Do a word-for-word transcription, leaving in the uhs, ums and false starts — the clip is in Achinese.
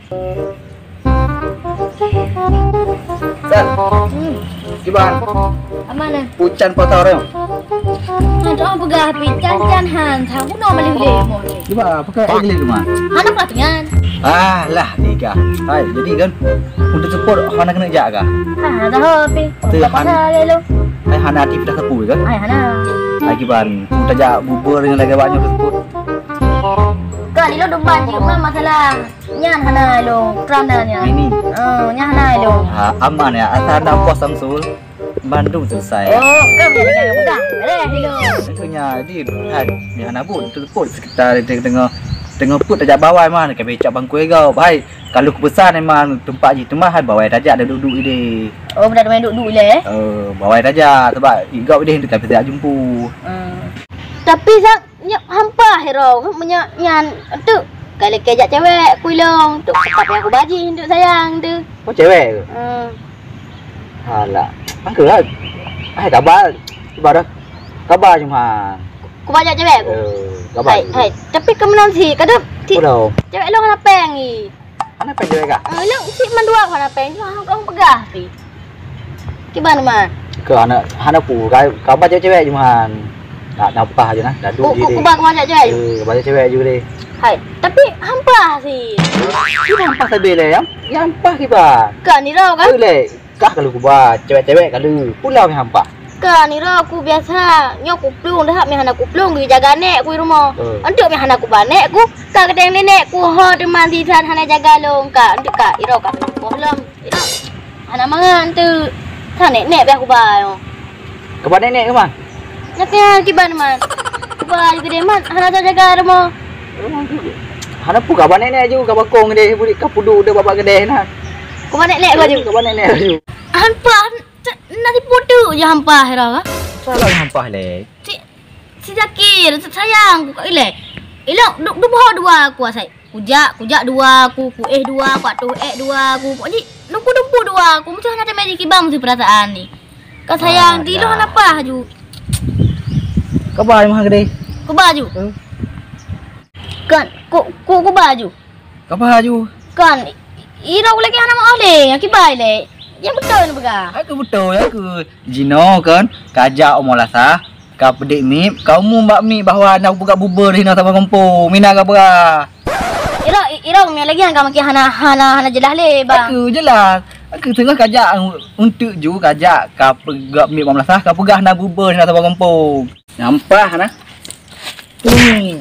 Sal. Hmm. Kiban. Aman eh? Ucan patah orang. Aduh, peugah pi can-can han, tha kuno malih lé mo. Kiban, pakai air geli cuma. Hana pelatih nyan. Ah, lah tiga. Hai, jadi kan untuk support hana kena jak kah? Ah, dah pi. Tu han. Hai, hana aktif dah sapu kan? Hai, hana. Hai, kiban, kita jak bubur dengan lagi banyak support. Kan, ilo depan je, masalah. Nyan hana ilong, kerana nyan. Ini. Oh, nyan hana ilong. Ha, aman ya, asal ada pos Samsul, bandum selesai. Oh, kau biar jangan pegang. Boleh ilong. Tentunya, di hai, ni hana pun, tu pun sekitar di tengah tengah put tajak bawai mah, kami cak bangku ego. Hai, kalau kepesan memang tempat ji temah hai bawai tajak ada duduk ide. Oh, benar main duduk ile. Oh, bawai tajak sebab igop ide tu tapi tak jumpa. Hmm. Tapi sak Nyoe hampa hero, meunyoe nyan, tu, kali kejak cewek ku ilong, tu, tetap yang ku baji, tu, sayang, tu. Oh, cewek tu? Hmm. Alah, angkeu lah. Hai, kabar, kabar dah. Kabar cuma. Ku bajak cewek ku? Eh, kabar. Hai, hai. Tapi kemenang si, kadang si, cewek long hana peng ni. Hana peng cewek kah? Eh, lôn cit mandua hana peng, cuma hana peugah pi. Kiban man? Keu hana, hana pu, ka, ka ba cewek-cewek jih man. Nak nampah je nah, dadu je deh. Ku ba, ku ba cewek-cewek ju. Eh, ba cewek ju deh. Hai, tapi hampa si. Kiban hampa sabe le, yang, yang hampa kiban. Ka nirau kan? Eh, le, kah kalau ku ba cewek-cewek kalau pulang yang hampa. Ka nirau ku biasa, nyoe ku plueng dah, meuhana ku plueng, geujaga nek ku di rumoh. Eh. Untuk meuhana ku ba nek ku, ka keudeng nenek ku ho teuma sisan hana jaga lôn ka. Untuk ka, irau ka boh lom. Irau hana mangat tu. Ka nek-nek biar ku ba nyoe. Ka ba nek-nek ke man? Nyak nyan kiban man. Ku ba di keudeh man, hana jaga rumoh. Hana pu ka ba nek-nek ju, ka bakong deh, budi ka pudu deh babak keudeh nah. Ku ba nek-nek baju. Ka ba nek-nek baju. Hampa, na sipu teuk je hampa hira. Salah hampa le. Si, si Zakir, sayang ku kat ilek. Ilok du, du boh dua ku asai. Kujak, kujak dua ku, ku eh dua ku, atoh ek dua ku. Pokok ji, dumpu-dumpu dua ku. Mesti hana teumé jikibang si perasaan ni. Ka sayang di loh napa ju. Kaba mah gede. Kaba ju. Hmm. Kan, ku, ku, kaba ju. Kaba ju. Kan, i-, ira uleh ke anak mak oleh, akibai le. Yang betul ni peugah. Aku betul, aku. Jinoe kan, kajak umu lasa, ka peudik mip, ka umum bak mip bahwa na peugah bubur hina sama kampung. Mina ka peugah. Ira, i-, ira umi lagi yang ka makin hana, hana, hana jelas le, bang. Aku jelas. Aku tengah kajak untuk ju kajak ka peugah mip bak melasah, ka peugah na bubur hina sama kampung. Nyampah na. Hmm.